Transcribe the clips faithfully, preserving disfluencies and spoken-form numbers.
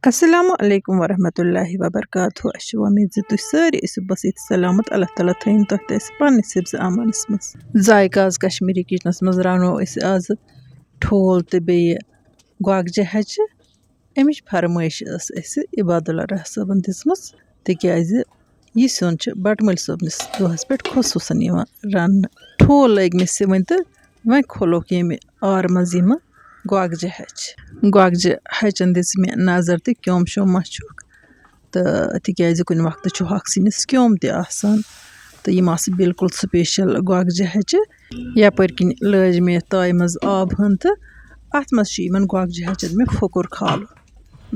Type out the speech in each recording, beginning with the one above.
السلام علیکم ورحمۃ اللہ وبرکاتہ۔ اَسہِ چھِ وۄمید زِ تُہۍ سٲری ٲسِو بس ییٚتہِ سلامت۔ اللہ تعالیٰ تھٲیِن تۄہہِ تہٕ اَسہِ پننِس حفظ امانس منٛز۔ ذایقہ آز کشمیٖری کچنس منٛز رنو أسۍ آز ٹھوٗل تہٕ بیٚیہِ گۄگجہِ ہَچہِ۔ اَمِچ فرمٲیش ٲس اَسہِ عباداللہ راہ صٲبن دِژمٕژ، تِکیازِ یہِ سیُن چھُ بٹہٕ مٲلۍ صٲبنِس دۄہس پٮ۪ٹھ خصوٗصن یِوان رننہٕ۔ ٹھوٗل لٲگۍ مےٚ سِوٕنۍ تہٕ وۄنۍ کھولوکھ ییٚمہِ آرٕ منٛز یِمہٕ گۄگجہِ ہَچہِ۔ گۄگجہِ ہَچَن دِژ مےٚ نظر تہٕ کیوٚم شوٚم ما چھُکھ، تہٕ تِکیازِ کُنہِ وقتہٕ چھُ ہۄکھ سِنِس کیوٚم تہِ آسان، تہٕ یِم آسہٕ بالکل سپیشل گۄگجہِ ہَچہِ۔ یپٲرۍ کِنۍ لٲج مےٚ تایہِ منٛز آب ہن تہٕ اتھ منٛز چھُ یِمن گۄگجہِ ہَچَن مےٚ پھُکُر کھالُن۔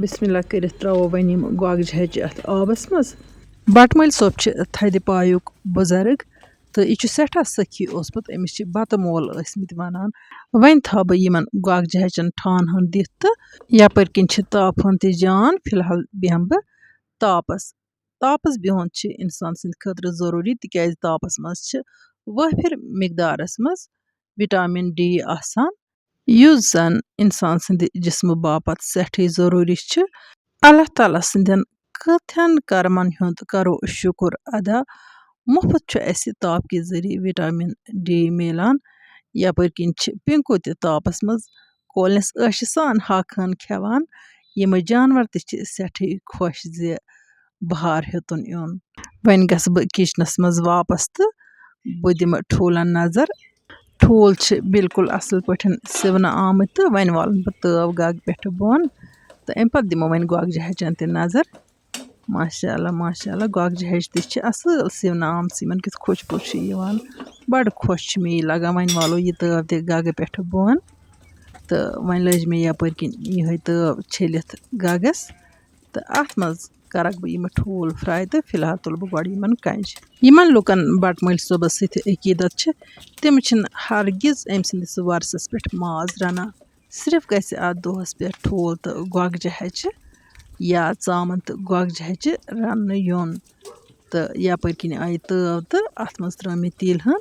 بسم اللہ کٔرِتھ ترٛاوو وۄنۍ یِم گۄگجہِ ہَچہِ اتھ آبس منٛز۔ بٹہٕ مٲلۍ صٲب چھِ تھدِ پایُک بُزرگ، تہٕ یہِ چھُ سٮ۪ٹھاہ سخی اوسمُت، أمِس چھِ بتہٕ مول ٲسمٕتۍ ونان۔ وۄنۍ تھاوٕ بہٕ یِمن گۄگجہِ ہَچَن ٹھانہٕ ہن دِتھ تہٕ یپٲرۍ کِنۍ چھِ تاپھ ہن تہِ جان۔ فی الحال بیٚہمہٕ بہٕ تاپس۔ تاپس بِہُن چھُ انسان سٕنٛدِ خٲطرٕ ضروٗری، تِکیازِ تاپس منٛز چھِ وٲفر مقدارس منٛز وٹامن ڈی آسان، یُس زن انسان سٕنٛدِ جسمہٕ باپتھ سٮ۪ٹھٕے ضروٗری چھُ۔ اللہ تعالیٰ سٕنٛدٮ۪ن کۭتہن کرمن ہُنٛد کرو شُکر ادا، مُفت چھُ اَسہِ تاپہٕ کہِ ذٔریعہٕ وٹامن ڈی میلان۔ یپٲرۍ کِنۍ چھِ پِنکو تہِ تاپس منٛز کولنِس عٲشہِ سان ہاکہٕ ہن کھٮ۪وان۔ یِمے جانور تہِ چھِ سٮ۪ٹھٕے خۄش زِ بہار ہیوٚتُن یُن۔ وۄنۍ گژھٕ بہٕ کچنس منٛز واپس تہٕ بہٕ دِمہٕ ٹھوٗلن نظر۔ ٹھوٗل چھِ بالکل اصل پٲٹھۍ سِونہٕ آمٕتۍ تہٕ وۄنۍ والن بہٕ تٲو گگ پٮ۪ٹھٕ بۄن تہٕ امہِ پتہٕ دِمو وۄنۍ گۄگجہِ ہَچن تہِ نظر۔ ماشاء اللہ، ماشاء اللہ، گۄگجہِ ہَچہِ تہِ چھِ اصل سِونہٕ آمژٕ، یِمن کیُتھ خوشبو چھُ یِوان، بڑٕ خۄش چھُ مےٚ یہِ لگان۔ وۄنۍ والو یہِ تٲو تہِ گگہٕ پٮ۪ٹھٕ بۄن تہٕ وۄنۍ لٲج مےٚ یپٲرۍ کِنۍ یِہوٚے تٲو چھٔلِتھ گگس۔ تہٕ اَتھ منٛز کَرَکھ بہٕ یِم ٹھوٗل fry تہٕ فی الحال تُلہٕ بہٕ گۄڈٕ یِمَن کَنجہِ۔ یِمَن لُکَن بَٹہٕ مٲلۍ صٲبَس سۭتۍ عقیٖدت چھِ، تِم چھِنہٕ ہرگِز أمۍ سٕنٛدِس وۄرثَس پٮ۪ٹھ ماز رَنان۔ صرف گژھِ اَتھ دۄہَس پٮ۪ٹھ ٹھوٗل تہٕ گۄگجہِ ہَچہِ یا ژامَن تہٕ گۄگجہِ ہَچہِ رَننہٕ یُن۔ تہٕ یَپٲرۍ کِنۍ آیہِ تٲو تہٕ اَتھ منٛز ترٛٲو مےٚ تیٖلہِ ہٕن۔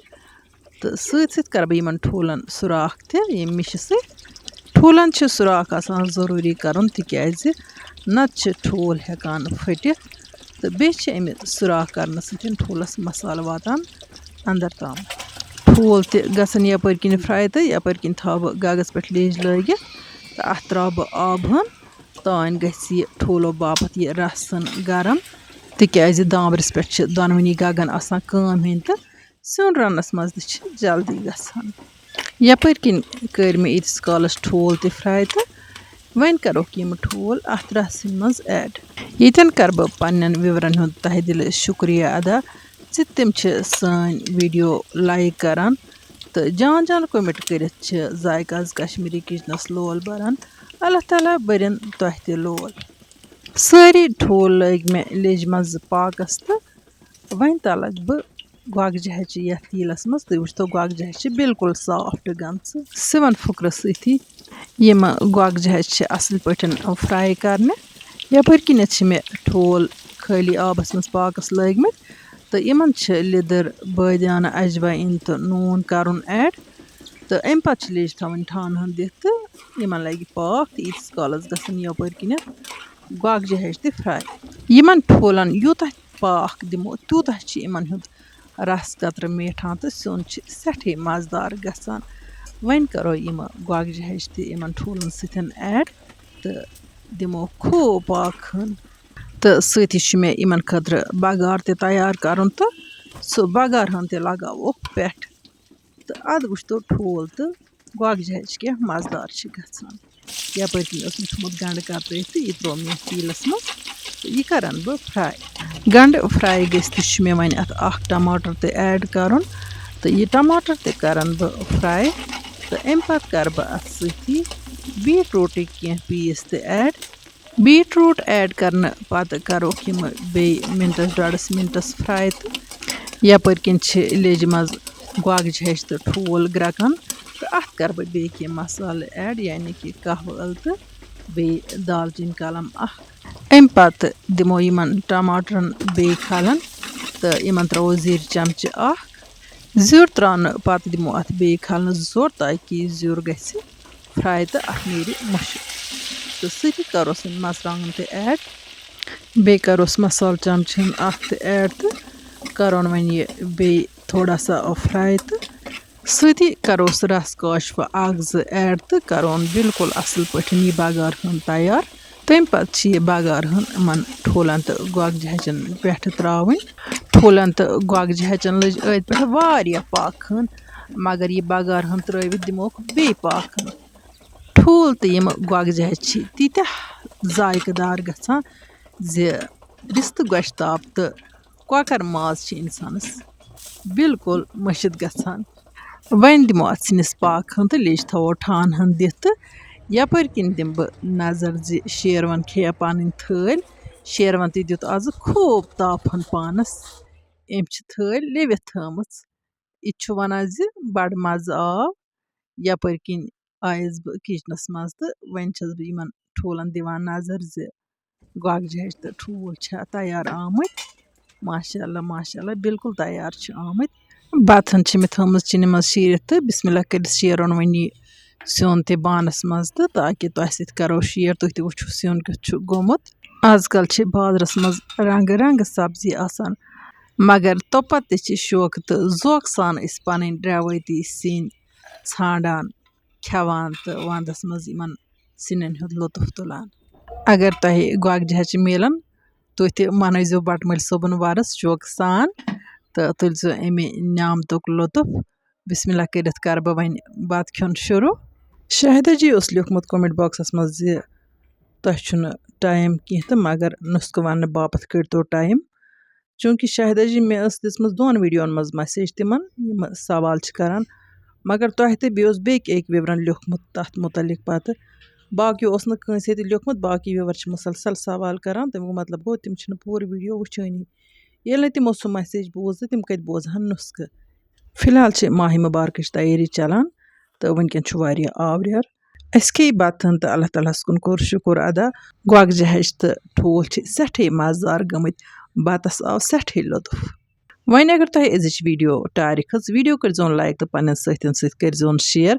تہٕ سۭتۍ سۭتۍ کَرٕ بہٕ یِمَن ٹھوٗلَن سُراخ تہِ ییٚمہِ مِشہِ سۭتۍ۔ ٹھوٗلَن چھِ سُراخ آسان ضروٗری کَرُن، تِکیٛازِ نَتہٕ چھِ ٹھوٗل ہٮ۪کان پھٔٹِتھ۔ تہٕ بیٚیہِ چھِ اَمہِ سُراخ کَرنہٕ سۭتۍ ٹھوٗلَس مصالہٕ واتان اَندَر تام۔ ٹھوٗل تہِ گژھن یَپٲرۍ کِنۍ fry تہٕ یَپٲرۍ کِنۍ تھاوٕ بہٕ گَگَس پٮ۪ٹھ لیٚج لٲگِتھ تہٕ اَتھ ترٛاوٕ بہٕ آبہٕ ہٕن۔ تانۍ گژھِ یہِ ٹھوٗلو باپتھ یہِ رَس ہٕن گرم، تِکیٛازِ دامبرِس پٮ۪ٹھ چھِ دۄنوٕنی گَگَن آسان کٲم ہیٚنۍ تہٕ سیُن رَننَس منٛز تہِ چھِ جلدی گژھان۔ یَپٲرۍ کِنۍ کٔرۍ مےٚ ییٖتِس کالَس ٹھوٗل تہِ fry تہٕ وۄنۍ کَرَکھ یِم ٹھوٗل اَتھ رَسہِ منٛز add۔ ییٚتٮ۪ن کَرٕ بہٕ پنٛنٮ۪ن viewerن ہُنٛد تہہ دِلہِ شُکریہ ادا زِ تِم چھِ سٲنۍ video like کَران تہٕ جان جان comment کٔرِتھ چھِ ذایقہٕ آز کشمیٖری کچنَس لول بَران۔ اللہ تعالیٰ بٔرِن تۄہہِ تہِ لول۔ سٲری ٹھوٗل لٲگۍ مےٚ لیٚجہِ منٛز پاکَس تہٕ وۄنۍ تَلَکھ بہٕ گۄگجہِ ہَچہِ یَتھ تیٖلَس منٛز۔ تُہۍ وٕچھتو گۄگجہِ ہَچہِ چھِ بالکل soft گٔمژٕ۔ سِوَن پھُکرَس سۭتی یِم گۄگجہِ ہَچہِ چھِ اَصٕل پٲٹھۍ fry کَرنہِ۔ یَپٲرۍ کِنٮ۪تھ چھِ مےٚ ٹھوٗل خٲلی آبَس منٛز پاکَس لٲگۍمٕتۍ تہٕ یِمَن چھِ لیٚدٕر، بٲدیانہٕ، اَجوایِن تہٕ نوٗن کَرُن add۔ تہٕ اَمہِ پَتہٕ چھِ لیٚجہِ تھاوٕنۍ ٹھانہٕ ہن دِتھ تہٕ یِمَن لَگہِ پاکھ تہٕ ییٖتِس کالَس گژھن یَپٲرۍ کِنٮ۪تھ گۄگجہِ ہَچہِ تہِ fry۔ یِمَن ٹھوٗلَن یوٗتاہ پاکھ دِمو، تیوٗتاہ چھِ یِمَن ہُنٛد رَس قطرٕ میٹھان تہٕ سیُن چھِ سٮ۪ٹھٕے مَزٕدار گژھان۔ وۄنۍ کَرو یِمہٕ گۄگجہِ ہَچہِ تہِ یِمَن ٹھوٗلَن سۭتۍ add تہٕ دِمو خوٗب پاکھ ہن۔ تہٕ سۭتی چھُ مےٚ یِمَن خٲطرٕ بَگار تہِ تیار کَرُن تہٕ سُہ بَگار ہن تہِ لَگاووکھ پٮ۪ٹھ۔ تہٕ اَدٕ وٕچھتو ٹھوٗل تہٕ گۄگجہِ ہَچہِ کیٛاہ مَزٕدار چھِ گژھان۔ یَپٲرۍ کِنۍ اوس مےٚ تھوٚمُت گَنٛڈٕ کَترٲیِتھ تہٕ یہِ ترٛوو مےٚ تیٖلَس منٛز تہٕ یہِ کَرَن بہٕ fry۔ گَنٛڈٕ fry گٔژھِتھ چھُ مےٚ وۄنۍ اَتھ اَکھ ٹماٹر تہِ add کَرُن تہٕ یہِ ٹماٹر تہِ کَرَن بہٕ fry تہٕ اَمہِ پَتہٕ کَرٕ بہٕ اَتھ سۭتی beetrootٕکۍ کینٛہہ piece تہِ add۔ Beetroot add کرنہٕ پتہٕ کروکھ یِم بیٚیہِ مِنٹَس ڈۄڈَس مِنٹَس fry تہٕ یَپٲرۍ کِنۍ چھِ لیٚجہِ منٛز گۄگجہِ ہَچہِ تہٕ ٹھوٗل گرٛٮ۪کان تہٕ اَتھ کَرٕ بہٕ بیٚیہِ کینٛہہ مصالہٕ add، یعنی کہِ قہوٕ ٲلہٕ تہٕ بیٚیہِ دالچیٖن کلم اَکھ۔ اَمہِ پتہٕ دِمو یِمَن ٹماٹرَن بیٚیہِ کھلَن تہٕ یِمَن ترٛاوو زِرۍ چمچہٕ اَکھ۔ زیُر ترٛاونہٕ پتہٕ دِمو اَتھ بیٚیہِ کھلنہٕ زٕ ژور تاکہِ یہِ زیُر گژھِ fry تہٕ اَتھ نیرِ مُشُک۔ تہٕ سۭتی کَروس وۄنۍ مَرژٕوانٛگَن تہِ ایڈ۔ بیٚیہِ کَروس مصالہٕ چمچہٕ ہن اَکھ تہِ ایڈ تہٕ کَرون وۄنۍ یہِ بیٚیہِ تھوڑا سا fry تہٕ سۭتی کَروس رَس کاشفہٕ اَکھ زٕ ایڈ تہٕ کَرون بالکل اَصٕل پٲٹھۍ یہِ بَگار ہن تیار۔ تَمہِ پَتہٕ چھِ یہِ بَگار ہن یِمَن ٹھوٗلَن تہٕ گۄگجہِ ہَچَن پٮ۪ٹھٕ ترٛاوٕنۍ۔ ٹھوٗلَن تہٕ گۄگجہِ ہَچَن لٔج أتھۍ پٮ۪ٹھ واریاہ پاکھ ہن، مگر یہِ بَگار ہن ترٛٲوِتھ دِموکھ بیٚیہِ پاکھ ہن۔ ٹھوٗل تہٕ یِم گۄگجہِ ہَچہِ چھِ تیٖتیٛاہ ذایقہٕ دار گژھان زِ رِستہٕ گۄشتاب تہٕ کۄکَر ماز چھِ اِنسانَس بالکل مٔشِتھ گژھان۔ وۄنۍ دِمو اَتھ سِنِس پاکھ ہن تہٕ لیٚج تھاوو ٹھان ہن دِتھ تہٕ یَپٲرۍ کِنۍ دِمہٕ بہٕ نظر زِ شیروَن کھیٚیا پَنٕنۍ تھٲلۍ۔ شیروَن تہِ دیُت آزٕ خوٗب تاپہٕ ہن پانَس۔ أمۍ چھِ تھٲلۍ لیٚوِتھ تھٲومٕژ۔ یہِ تہِ چھُ وَنان زِ بَڑٕ مَزٕ آو۔ یَپٲرۍ کِنۍ آیَس بہٕ کِچنَس منٛز تہٕ وۄنۍ چھَس بہٕ یِمَن ٹھوٗلَن دِوان نظر زِ گۄگجہِ ہَچہِ تہٕ ٹھوٗل چھا تیار آمٕتۍ۔ ماشاء اللہ، ماشاء اللہ، بالکل تیار چھِ آمٕتۍ۔ بَتہٕ ہن چھِ مےٚ تھٲومٕژ چِنہِ منٛز شیٖرِتھ تہٕ بسم اللہ کٔرِتھ شیرُن وۄنۍ یہِ سیُن تہِ بانَس منٛز تہٕ تاکہِ تۄہہِ سۭتۍ کَرو شیر، تُہۍ تہِ وٕچھِو سیُن کیُتھ چھُ گوٚمُت۔ آز کل چھِ بازرَس منٛز رنٛگہٕ رنٛگہٕ سبزی آسان، مگر توٚپتہٕ تہِ چھِ شوقہٕ تہٕ ذوقہٕ سان أسۍ پَنٕنۍ رٮ۪وٲیتی سِنۍ ژھانٛڈان، کھٮ۪وان تہٕ وَنٛدَس منٛز یِمَن سِنٮ۪ن ہُنٛد لطف تُلان۔ اگر تۄہہِ گۄگجہِ ہَچہِ میلَن، تُہۍ تہِ مَنٲوزیٚو بَٹہٕ مٲلۍ صٲبُن وَرُس شوقہٕ سان تہٕ تُلزیٚو اَمہِ نعمتُک لطف۔ بسم اللہ کٔرِتھ کَرٕ بہٕ وۄنۍ بَتہٕ کھیوٚن شروٗع۔ شاہدہ جی اوس لیوٚکھمُت comment boxَس منٛز زِ تۄہہِ چھُنہٕ time کینٛہہ تہٕ مگر نُسخہٕ وَننہٕ باپَتھ کٔڑۍتو time۔ چوٗنٛکہِ شاہدہ جی، مےٚ ٲس دِژمٕژ دۄن videoَن منٛز message تِمَن، یِم سوال چھِ کَران، مگر تۄہہِ تہٕ بیٚیہِ اوس بیٚکہِ أکۍ viewerَن لیوٚکھمُت تَتھ مُتعلِق پَتہٕ۔ باقٕے اوس نہٕ کٲنٛسہِ تہِ لیوٚکھمُت، باقٕے viewer چھِ مُسلسل سوال کَران، تَمیُک مطلب گوٚو تِم چھِنہٕ پوٗرٕ video وٕچھٲنی۔ ییٚلہِ نہٕ تِمو سُہ message بوٗز تہٕ تِم کَتہِ بوزٕ ہَن نُسخہٕ؟ فی الحال چھِ ماہِ مُبارکٕچ تیٲری چَلان تہٕ وٕنکٮ۪ن چھُ واریاہ آوریر۔ اَسہِ کھیٚیہِ بَتہٕ ہَن تہٕ اللہ تعالیٰ ہَس کُن کوٚر شُکُر ادا۔ گۄگجہِ ہَچہِ تہٕ ٹھوٗل چھِ سٮ۪ٹھٕے مَزٕدار گٔمٕتۍ، بَتَس آو سٮ۪ٹھٕے لطف۔ وۄنۍ اگر تۄہہِ أزِچ video ٹارِ کھٔژ، video کٔرۍزیون like تہٕ پنٛنٮ۪ن سۭتٮ۪ن سۭتۍ کٔرۍزیون share۔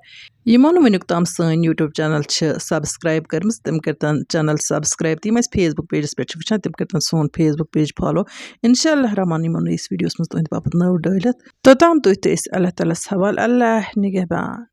یِمو نہٕ وٕنیُک تام سٲنۍ YouTube channel چھِ subscribe کٔرمٕژ، تِم کٔرۍتَن channel subscribe۔ تہٕ یِم اَسہِ Facebook pageَس پٮ۪ٹھ چھِ وٕچھان، تِم کٔرۍتَن سون Facebook page follow۔ اِنشاء اللہ رحمان یِمو نٔیِس videoَس منٛز تُہٕنٛدِ باپَتھ نٔو ڈٲلِتھ۔ توٚتام تُہۍ تہٕ أسۍ اللہ تعالیٰ ہَس حوالہٕ۔ اللہ نِگہبان۔